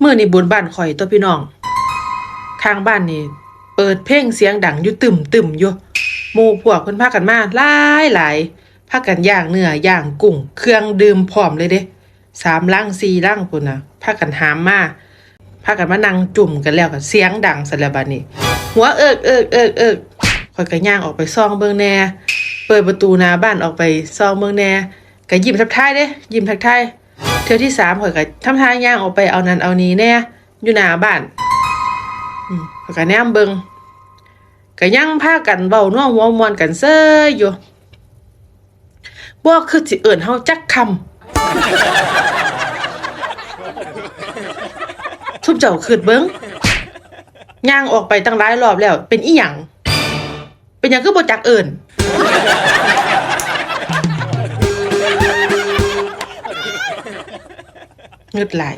ມື້ນີ້ບຸນບ້ານຂ້ອຍຕົວະພີ່ນ້ອງ ຂ້າງບ້ານນີ້ເປີດເພງສຽງດັງຢູ່ຕຶ້ມໆຢູ່ ໝູ່ພວກເພິ່ນພາກັນມາຫຼາຍໆ ພາກັນຍ່າງເນື້ອຍ່າງກຸ້ງ ເຄື່ອງດື່ມພ້ອມເລີຍເດ້ ສາມລັງສີ່ລັງພຸ້ນນະ ພາກັນຫາມມາ ພາກັນມານັ່ງຈຸ້ມກັນແລ້ວກໍສຽງດັງຊັ້ນແຫຼະບາດນີ້ ຫົວເອິກໆໆ ຂ້ອຍກໍຍ່າງອອກໄປສ່ອງເບິ່ງແດ່ ເປີດປະຕູໜ້າບ້ານອອກໄປສ່ອງເບິ່ງແດ່ ກໍຍິ້ມທັກທາຍເດ້ ຍິ້ມທັກທາຍ ເທື່ອທີສາມ ຂ້ອຍກໍທຳທ່າຍ່າງອອກໄປເອົານັ້ນເອົານີ້ແດ່ ຢູ່ໜ້າບ້ານ ອືມ ຂ້ອຍກໍແນມເບິ່ງ ກໍຍັງພາກັນເວົ້ານົວຫົວມ່ວນກັນເຊີຍຢູ່ ບໍ່ຄິດຊິເອີ້ນເຮົາຈັກຄຳ. ຊຸມເຈົ້າຄິດເບິ່ງ ຍ່າງອອກໄປຕັ້ງຫຼາຍລອບແລ້ວ ເປັນອີ່ຫຍັງ? ເປັນຫຍັງຄືບໍ່ຈັກເອີ້ນ? ງຶດຫຼາຍ.